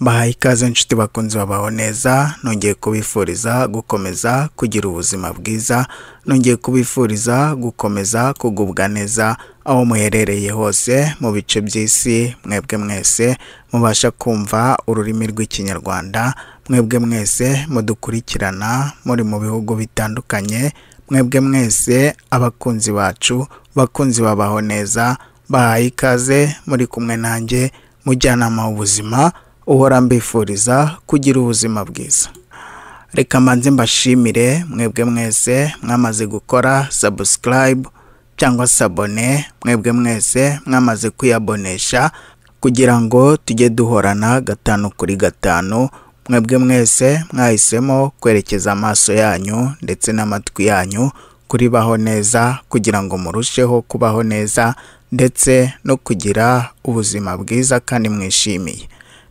Mbahaye ikaze inshuti bakunzi babaho neza, nongeye kubifuriza gukomeza kugira ubuzima bwiza, nongeye kubifuriza gukomeza kugubwa neza aho muherereye hose mu bice by'isi. Mwebwe mwese mubasha kumva ururimi rw'Ikinyarwanda, mwebwe mwese mudukurikirana muri mu bihugu bitandukanye, mwebwe mwese abakunzi bacu, bakunzi babaho neza, bahaye ikaze. Muri kumwe nanjye mujyanama w'ubuzima uhora mbifuriza kugira ubuzima bwiza. Reka mbanze mbashimire mwebwe mwese mwamaze gukora subscribe cyangwa s'abonner, mwebwe mwese mwamaze kwiyabonesha kugira ngo tujye duhorana 5 kuri 5, mwebwe mwese mwahisemo kwerekeza amaso yanyu ndetse n'amatwi yanyu kuri Baho Neza kugira ngo murusheho kubaho neza ndetse no kugira ubuzima bwiza kandi mwishimiye.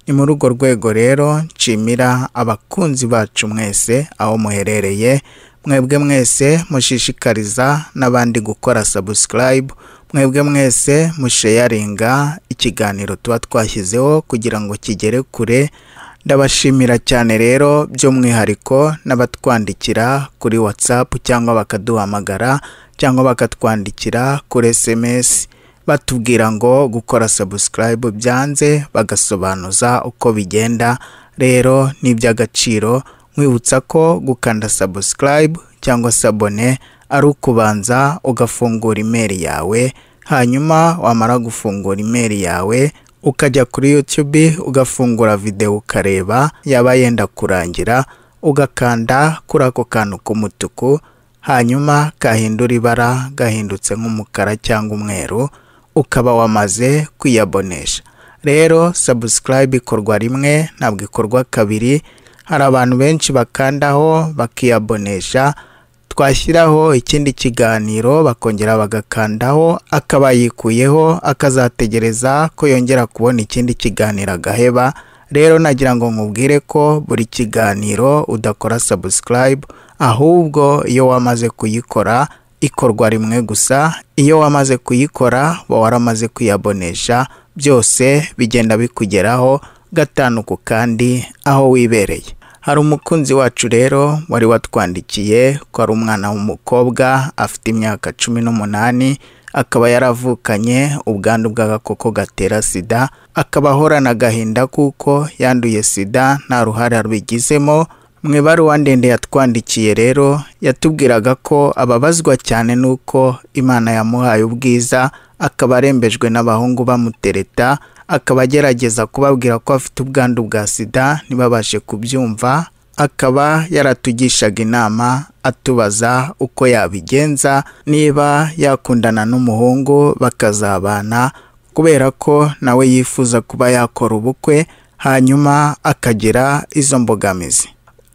Ni muri urwo rwego rero nshimira abakunzi bacu mwese aho muherereye, mwebwe mwese mushishikariza n'abandi gukora subscribe, mwebwe mwese musharinga ikiganiro tuba twashyizeho kugira ngo kigere kure. Ndabashimira cyane rero by'umwihariko n'abatwandikira kuri WhatsApp cyangwa bakaduhamagara cyangwa bakatwandikira kuri SMS batubwira ngo gukora subscribe byanze, bagasobanuza uko bigenda. Rero ni iby'agaciro, nkwibutsa ko gukanda subscribe cyangwa s'abonner ari ukubanza ugafungura email yawe, hanyuma wamara gufungura email yawe ukajya kuri YouTube ugafungura video ukareba, yaba yenda kurangira ugakanda kuri ako kantu k'umutuku, hanyuma kahindura ibara gahindutse nk'umukara cyangwa umweru, ukaba wamaze kwiyabonesha. Rero subscribe ikorwa rimwe, ntabwo ikorwa kabiri. Hari abantu benshi bakandaho bakiyabonesha, twashyiraho ikindi kiganiro bakongera bagakandaho akaba yikuyeho, akazategereza ko yongera kubona ikindi kiganiro agaheba. Rero nagira ngo nkubwire ko buri kiganiro udakora subscribe, ahubwo iyo wamaze kuyikora ikorwa rimwe gusa. Iyo wamaze kuyikora uba waramaze kwiyabonesha, byose bigenda bikugeraho 5 ku kandi aho wibereye. Hari umukunzi wacu rero wari watwandikiye ko ari umwana w'umukobwa afite imyaka 18, akaba yaravukanye ubwandu bw'agakoko gatera sida, akaba ahorana agahinda kuko yanduye sida nta ruhare abigizemo. Mu ibaruwa ndende yatwandikiye rero yatubwiraga ko ababazwa cyane nuko Imana yamuhaye ubwiza, akaba arembejwe n'abahungu bamutereta, akaba agerageza kubabwira ko afite ubwandu bwa sida ntibabashe kubyumva, akaba yaratugishaga inama atubaza uko yabigenza niba yakundana n'umuhungu bakazabana, kubera ko nawe yifuza kuba yakora ubukwe hanyuma akagira izo mbogamizi.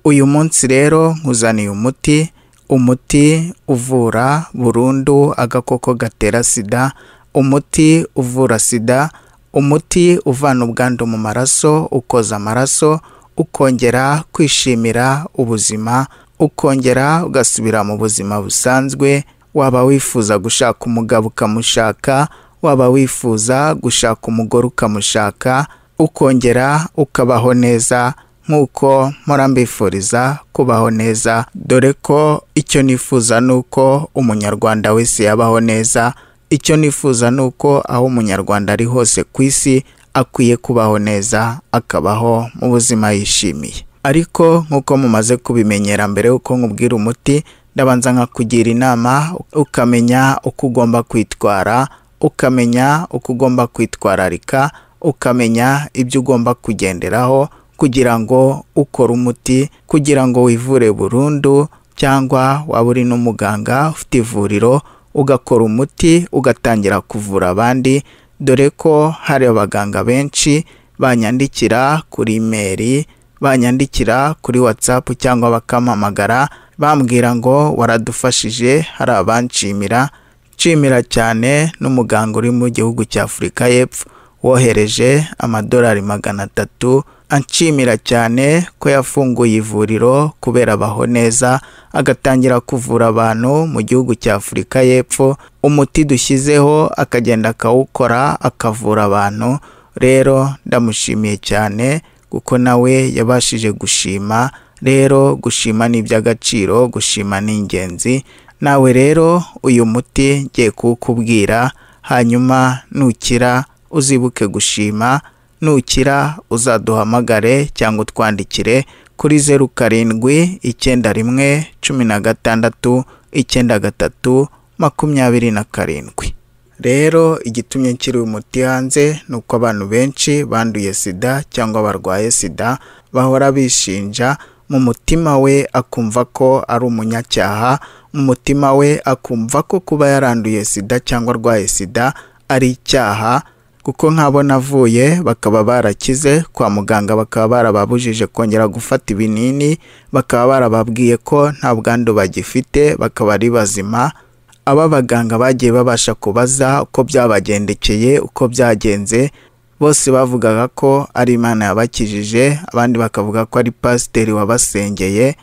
Uyu munsi rero nkuzaniye umuti, umuti uvura burundu agakoko gatera sida, umuti uvura sida, umuti uvana ubwandu mu maraso, ukoza amaraso, ukongera kwishimira ubuzima, ukongera ugasubira mu buzima busanzwe. Waba wifuza gushaka umugabo ukamushaka, waba wifuza gushaka umugore ukamushaka, ukongera ukabaho neza nk'uko mpora mbifuriza kubaho neza, dore ko icyo nifuza nuko umunyarwanda wese yabaho neza. Icyo nifuza nuko aho umunyarwanda ari hose ku isi akwiye kubaho neza, akabaho mu buzima yishimiye. Ariko nk'uko mumaze kubimenyera, mbere uko nkubwira umuti ndabanza nkakugira inama, ukamenya uko ugomba kwitwara, ukamenya uko ugomba kwitwararika, ukamenya ibyo ugomba kugenderaho kugira ngo ukore umuti, kugira ngo wivure burundu, cyangwa waba uri n'umuganga ufite ivuriro ugakora umuti ugatangira kuvura abandi, dore ko hari abaganga benshi banyandikira kuri email, banyandikira kuri WhatsApp cyangwa bakampamagara bambwira ngo waradufashije. Hari abanshimira, nshimira cyane n'umuganga uri mu gihugu cya Afurika y'Epfo wohereje amadolari 300, anshimira cyane ko yafunguye ivuriro kubera Baho Neza, agatangira kuvura abantu mu gihugu cya Afurika y'Epfo. Umuti dushyizeho akagenda akawukora akavura abantu. Rero ndamushimiye cyane kuko nawe yabashije gushima. Rero gushima ni iby'agaciro, gushima ni ingenzi. Nawe rero uyu muti ngiye kuwukubwira, hanyuma nukira uzibuke gushima, nukira uzaduhamagare cyangwa utwandikire kuri 0 7 91 16 93 27. Rero igitumye nshyira uyu muti hanze ni uko abantu benshi banduye sida cyangwa barwaye sida bahora bishinja, mu mutima we akumva ko ari umunyacyaha, mu mutima we akumva ko kuba yaranduye sida cyangwa arwaye sida ari icyaha, kuko nk'abo navuye bakaba barakize kwa muganga, bakaba barababujije kongera gufata ibinini, bakaba barababwiye ko nta bwandu bagifite, bakaba ari bazima. Aba baganga bagiye babasha kubaza uko byabagendekeye, uko byagenze, bose bavugaga ko ari Imana yabakijije, abandi bakavuga ko ari pasiteri wabasengeye,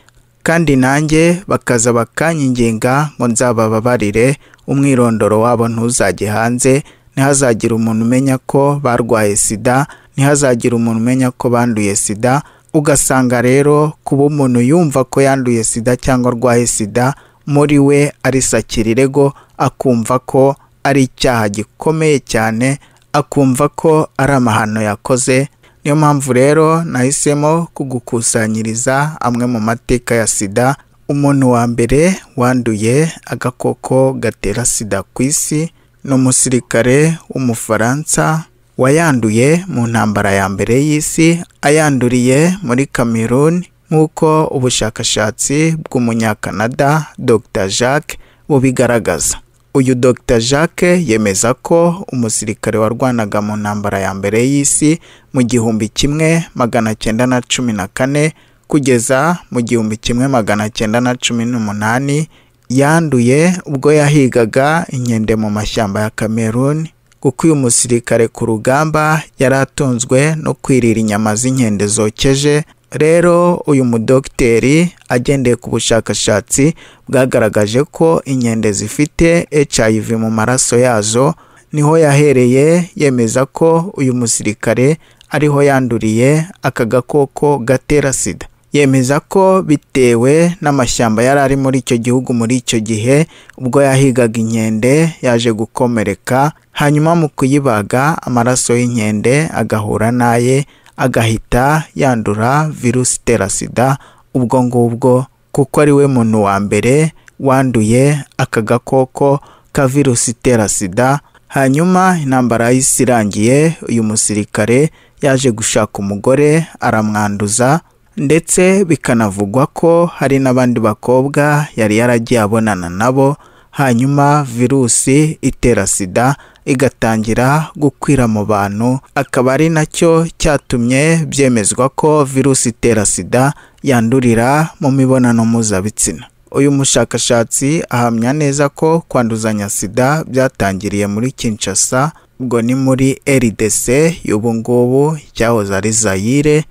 kandi nanjye bakaza bakanyinginga ngo nzabababarire, umwirondoro wabo ntuzajye hanze, ntihazagire umuntu umenya ko barwaye sida, ntihazagire umuntu umenya ko banduye sida. Ugasanga rero kuba umuntu yumva ko yanduye sida cyangwa arwaye sida, muri we arisakira irego, akumva ko ari icyaha gikomeye cyane, akumva ko ari amahano yakoze. Niyo mpamvu rero nahisemo kugukusanyiriza amwe mu mateka ya sida. Umuntu wa mbere wanduye agakoko gatera sida ku isi ni umusirikare w'Umufaransa wayanduye mu ntambara ya mbere y'isi, ayanduriye muri Cameroon, nk'uko ubushakashatsi bw'umunyakanada Dr Jacques bubigaragaza. Uyu Dr Jacques yemeza ko umusirikare warwanaga mu ntambara ya mbere y'isi mu 1914 kugeza mu 1918 yanduye ubwo yahigaga inkende mu mashyamba ya Cameroon, kuko uyu musirikare ku rugamba yari atunzwe no kwirira inyama z'inkende zokeje. Rero uyu mudogiteri agendeye ku bushakashatsi bwagaragaje ko inkende zifite HIV mu maraso yazo, niho yahereye yemeza ko uyu musirikare ariho yanduriye aka gakoko gatera sida. Yemeza ko bitewe n'amashyamba yari ari muri icyo gihugu muri icyo gihe, ubwo yahigaga inkende yaje gukomereka, hanyuma mu kuyibaga amaraso y'inkende agahura n'aye, agahita yandura virusi itera sida ubwo ngubwo, kuko ari we muntu wa mbere wanduye aka gakoko ka virusi itera sida. Hanyuma intambara y'isi irangiye, uyu musirikare yaje gushaka umugore aramwanduza, ndetse bikanavugwa ko hari n'abandi bakobwa yari yaragiye abonana nabo, hanyuma virusi itera sida igatangira gukwira mu bantu, akaba ari nacyo cyatumye byemezwa ko virusi itera sida yandurira mu mibonano mpuzabitsina. Uyu mushakashatsi ahamya neza ko kwanduzanya sida byatangiriye muri Kinshasa, ubwo ni muri RDC y'ubu ngubu cyahoze ari Zaire.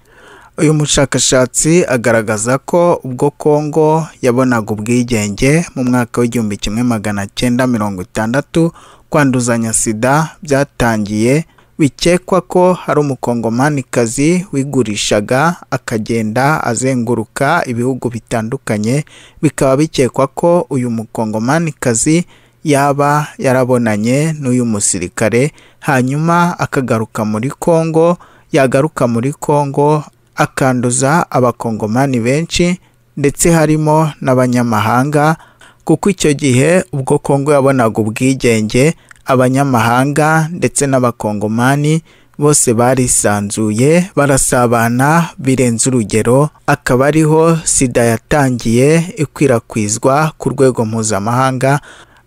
Uyu mushakashatsi agaragaza ko ubwo Kongo yabonaga ubwigenge mu mwaka w'1960, kwanduzanya sida byatangiye bikekwa ko hari umukongomanikazi wigurishaga akagenda azenguruka ibihugu bitandukanye, bikaba bikekwa ko uyu mukongomanikazi yaba yarabonanye n'uyu musirikare, hanyuma akagaruka muri Kongo, yagaruka muri Kongo akanduza abakongomani benshi ndetse harimo n'abanyamahanga, kuko icyo gihe ubwo Kongo yabonaga ubwigenge, abanyamahanga ndetse n'abakongomani bose barisanzuye barasabana birenze urugero, akaba ariho sida yatangiye ikwirakwizwa ku rwego mpuzamahanga,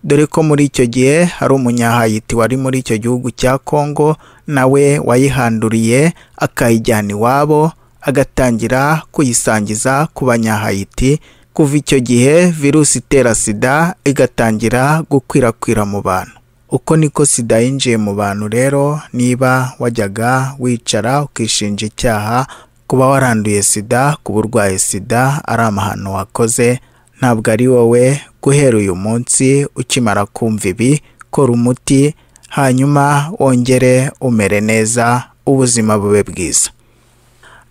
dore ko muri icyo gihe hari umunyahayiti wari muri icyo gihugu cya Kongo nawe wayihanduriye akayijyana iwabo, agatangira kuyisangiza ku banyahayiti. Kuva icyo gihe virusi itera sida igatangira gukwirakwira mu bantu. Uko niko sida yinjiye mu bantu. Rero niba wajyaga wicara ukishinja icyaha kuba waranduye sida, kuba urwaye sida ari amahano wakoze, ntabwo ari wowe. Guhera uyu munsi ukimara kumva ibi, kora umuti hanyuma wongere umere neza, ubuzima bube bwiza.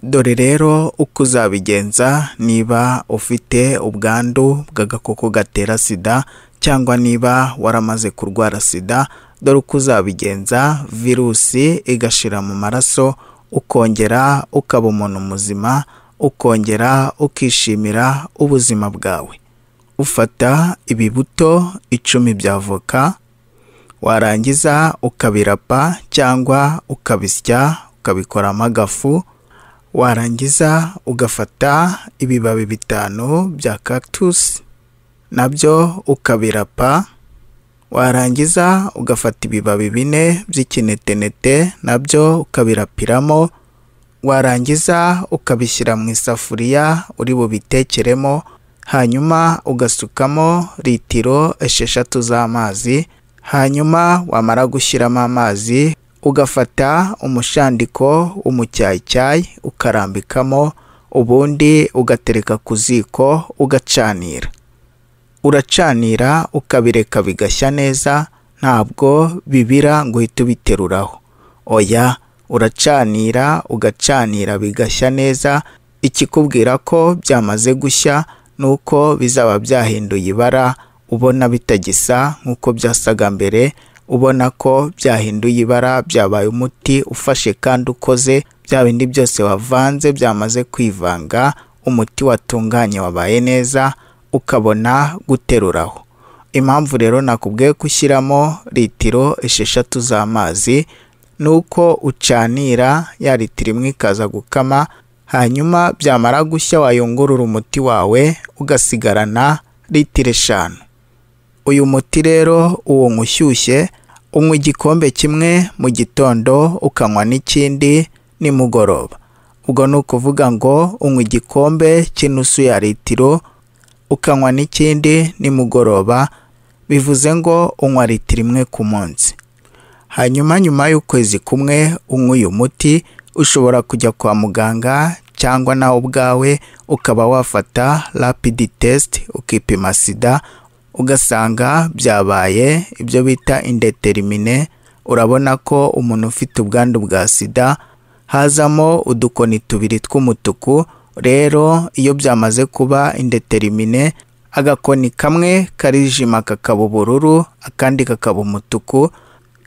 Dore rero uko uzabigenza niba ufite ubwandu bw'agakoko gatera sida cyangwa niba waramaze kurwara sida, dore uko uzabigenza virusi igashira mu maraso, ukongera ukaba umuntu muzima, ukongera ukishimira ubuzima bwawe. Ufata ibibuto 10 bya voka, warangiza ukabirapa cyangwa ukabisya ukabikoramo agafu, warangiza ugafata ibibabi 5 bya cactus nabyo ukabirapa, warangiza ugafata ibibabi 4 by'ikinetenete nabyo ukabirapiramo, warangiza ukabishyira mu isafuriya uri bubitekeremo, hanyuma ugasukamo litiro 6 z'amazi, hanyuma wamara gushyiramo amazi ugafata umushandiko w'umucyayicyayi ukarambikamo, ubundi ugatereka ku ziko ugacanira. Uracanira ukabireka bigashya neza, ntabwo bibira ngo uhite ubiteruraho. Oya, uracanira ugacanira bigashya neza. Ikikubwira ko byamaze gushya nuko bizaba byahinduye ibara, ubona bitagisa nk'uko byasaga mbere, ubona ko byahinduye ibara, byabaye umuti ufashe kandi ukoze, bya bindi byose wavanze byamaze kwivanga, umuti watunganye wabaye neza, ukabona guteruraho. Impamvu rero nakubwiye gushyiramo litiro 6 z'amazi nuko ucanira ya litiro imwe ikaza gukama, hanyuma byamara gushya wayungurura umuti wawe ugasigarana litiro 5. Uyu muti rero uwo ushyushye unywa igikombe kimwe mu gitondo ukanywa n'ikindi nimugoroba. Ubwo ni ukuvuga ngo unywa igikombe cy'inusu ya litiro ukanywa n'ikindi nimugoroba, bivuze ngo unywa litiro 1 ku munsi. Hanyuma nyuma y'ukwezi kumwe unywa uyu muti, ushobora kujya kwa muganga cyangwa nawe ubwawe ukaba wafata rapid test ukipima sida, ugasanga byabaye ibyo bita indetermine. Urabona ko umuntu ufite ubwandu bwa sida hazamo udukoni 2 tw'umutuku. Rero iyo byamaze kuba indetermine, agakoni kamwe karijima kakaba ubururu, akandi kakaba umutuku.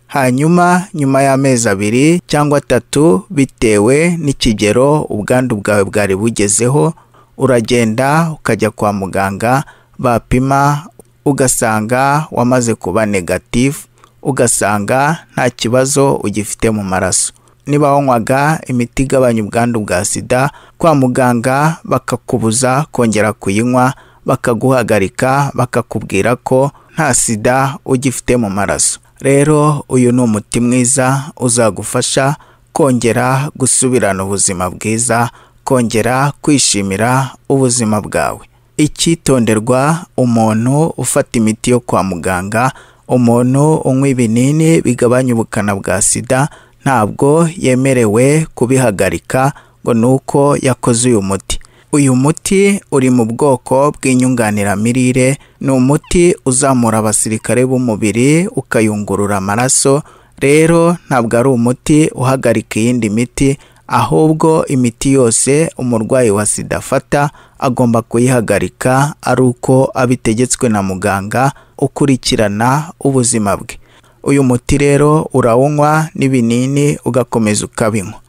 Hanyuma nyuma y'amezi 2 cyangwa 3 bitewe n'ikigero ubwandu bwawe bwari bugezeho, uragenda ukajya kwa muganga bapima ugasanga wamaze kuba negative, ugasanga nta kibazo ugifite mu maraso. Niba wanywaga imiti igabanya ubwandu bwa sida, kwa muganga bakakubuza kongera kuyinywa, bakaguhagarika, bakakubwira ko nta sida ugifite mu maraso. Rero uyu ni umuti mwiza uzagufasha kongera gusubirana ubuzima bwiza, kongera kwishimira ubuzima bwawe. Icyitonderwa, umuntu ufata imiti yo kwa muganga, umuntu unywa ibinini bigabanya ubukana bwa sida, ntabwo yemerewe kubihagarika ngo nuko yakoze uyu muti. Uyu muti uri mu bwoko bw'inyunganiramirire, ni umuti uzamura abasirikare b'umubiri ukayungurura amaraso. Rero ntabwo ari umuti uhagarika iyindi miti, ahubwo imiti yose umurwayi wa sida afata agomba kuyihagarika ari uko abitegetswe na muganga ukurikirana ubuzima bwe. Uyu muti rero urawunywa n'ibinini ugakomeza ukabinywa.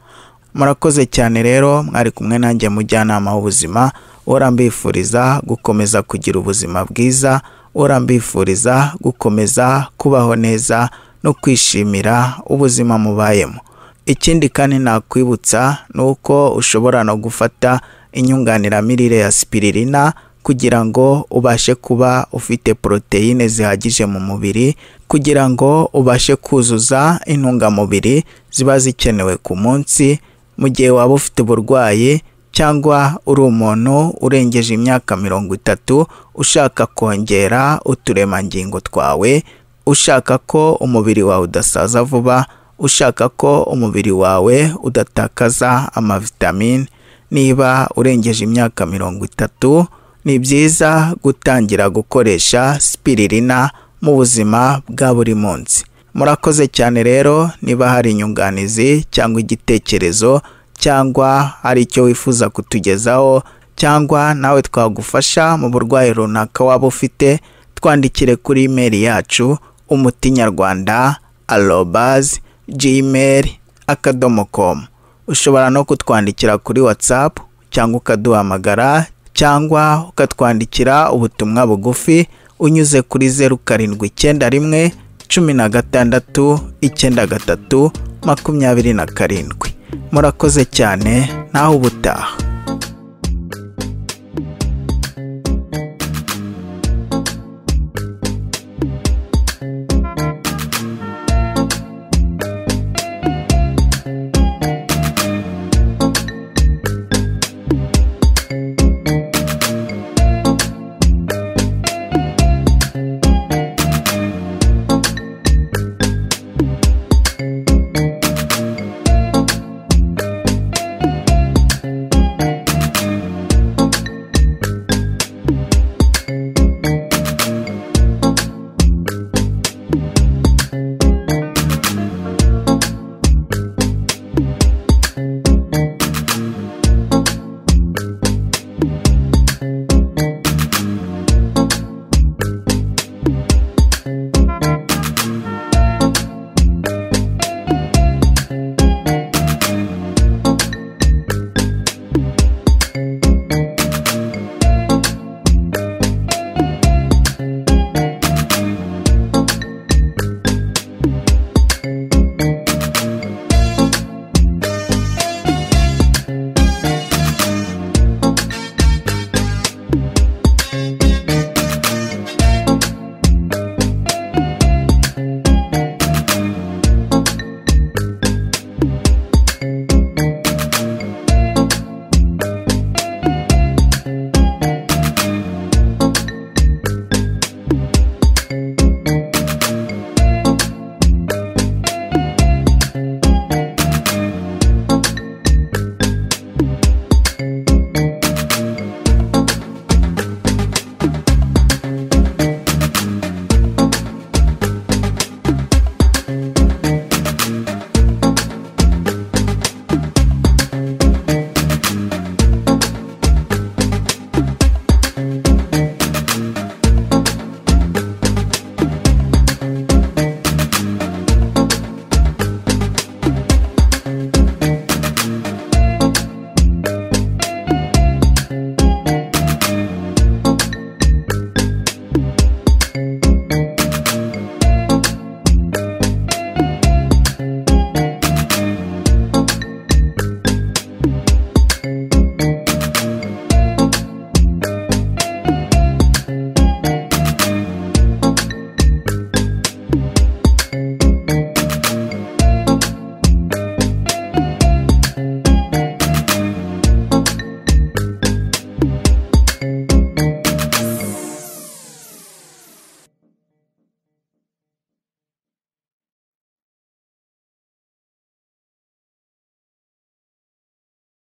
Murakoze cyane rero, mwari kumwe nanjye mujyanama w'ubuzima, urambifuriza gukomeza kugira ubuzima bwiza, urambifuriza gukomeza kubaho neza no kwishimira ubuzima mubayemo. Ikindi kandi nakwibutsa nuko ushobora no gufata inyunganiramirire ya spiririna kugira ngo ubashe kuba ufite poroteyine zihagije mu mubiri, kugira ngo ubashe kuzuza intungamubiri ziba zikenewe ku munsi. Mu gihe waba ufite uburwayi cyangwa uri umuntu urengeje imyaka 30 ushaka kongera uturemangingo twawe, ushaka ko umubiri wawe udasaza vuba, ushaka ko umubiri wawe udatakaza amavitamine, niba urengeje imyaka 30 ni byiza gutangira gukoresha spiririna mu buzima bwa buri munsi. Murakoze cyane rero, niba hari inyunganizi cyangwa igitekerezo cyangwa hari icyo wifuza kutugezaho, cyangwa nawe twagufasha mu burwayi runaka waba ufite, twandikire kuri imeri yacu umutinyarwanda@gmail.com. Ushobora no kutwandikira kuri WhatsApp cyangwa ukaduhamagara cyangwa ukatwandikira ubutumwa bugufi unyuze kuri 0791 16 93 27. Murakoze cyane, naho ubutaha.